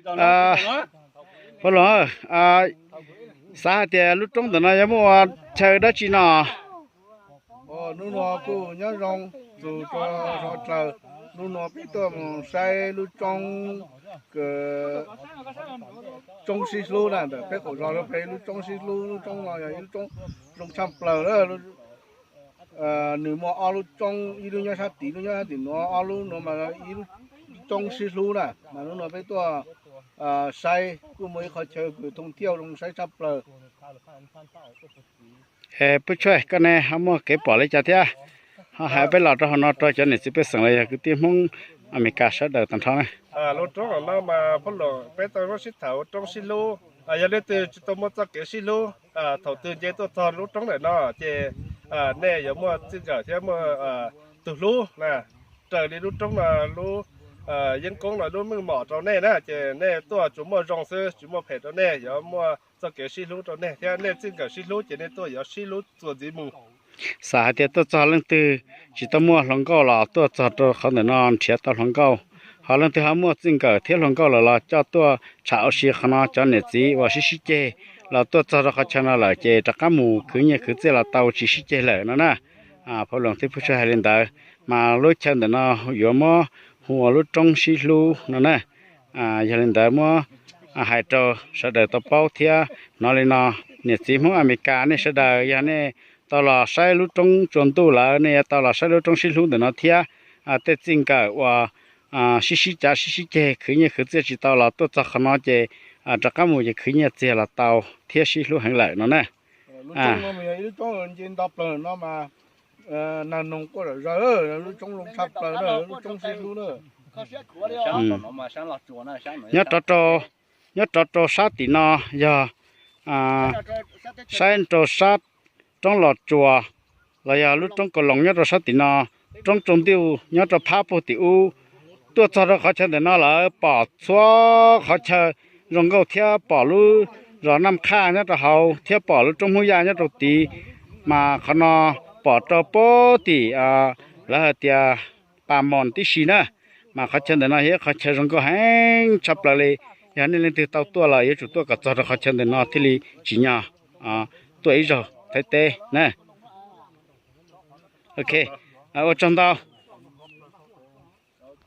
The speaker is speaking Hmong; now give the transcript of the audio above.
Phauj Loos, xav hais tias lub roob ntawm no yuav muaj chaw dab tsi no? Hnub no kuj nyob zoo, txus tso so dlaws. Hnub no peb tuaj mus saib lub roob, roob sib hlub na, ntawm peb qaum zos rau pem lub roob sib hlub. Lub roob no yog ib lub roob zoo tshaj plaws na. Nws muaj ob lub roob, ib lub nyob sab tid, lub nyob sab tim nuav, ob lub nuav mas ib lub roob sib hlub na. Mas hnub no peb tuaj saib kuj muaj ib qhov chaw kws thoob thiaj zoo saib tshaj plaws. Pub Tshuaj, koj ne ho muaj kev pom li cas thiab? Ho hais peb los rau hauv no rau cov niam txiv pej xeem los yog kwv tij Hmoob Amelikas sawv daws tag nrho na. Lub roob no mas Phauj Loos, peb tau muab sib tham ua roob sib hlub. Yog leej twg tsis tau muaj txoj kev sib hlub, thaum twg nce tuaj txog lub roob ntawm no ces nej yuav muaj txij nkawm thiab muaj tus hlub na. Raws li lub roob no, lub yeeb koob no lub meej mom rau nej na, ces nej tuaj tsuas muaj zoo xwb, tsis muaj phem rau nej, yuav muaj txoj kev sib hlub rau nej thiab nej txij nkawm sib hlub ces nej tuaj yuav sib hlub txuas ntxiv mus. Xav hais tias tuaj txog leej twg tsis tau muaj hluas nkauj los tuaj txog rau qhov ntawm no nrhiav tau hluas nkauj, ho leej twg ho muaj txij nkawm thiab hluas nkauj lawm los coj tuaj tsham ua si qhov no. Cov niam txiv uas sib sib ceg los tuaj txog rau qhov chaw no lawm ces rov qab mus khwv nyiaj khwv txiaj los tau, tsis sib ceg lawm no na. Phauj Loos thiab Pub Tshuaj hais li ntawd, mas lub chaw ntawm no yuav muab hu ua lub roob sib hlub no na. Yog li ntawd muab hais rau sawv daws tau paub thiab hnov li no. Niam txiv Hmoob Amelikas nej sawv daws, yog nej tau los saib lub roob tsua ntuj lawm, nej yuav tau los saib lub roob sib hlub ntawm no thiab. Tej txij nkawm uas sib sib cav sib sib ceg khwv nyiaj khwv txiaj tsis tau los tuaj txog qhov no ces rov qab mus ces khwv nyiaj txiag los tau thiab sib hlub heev lawm no na. Lub roob no mas yog ib lub roob nce nto plaws no mas nag noog quaj zom zaws, lub roob zoo tshaj plaws na, lub roob sib hlub na. Nyob rov rau, nyob rov rau sab tim no yog saib rau sab roob Los Tsuas los yog lub roob Kaus Loos nyob rau sab tim no, roob Tsua Ntuj nyob rau phab puag tim ub. Tuaj txog rau qhov chaw ntawm no lawm pom txhua qhov chaw zoo nkauj thiab pom lub zos Naj Qhaj nyob rau hauv thiab pom lub roob Hmoob Yaj nyob rau tid, mas qhov no pom rau puag tim lawv hais tias Pas Moos tib si na. Mas qhov chaw ntawm no yog ib qhov chaw zoo nkauj heev tshaj plaws li. Yog nej leej twg tau tuaj los yuav tsum tuaj kom txog rau qhov chaw ntawm no thiaj li tsim nyog tuaj ib zaug Thaib teb na. Ok, ua tsaug ntau.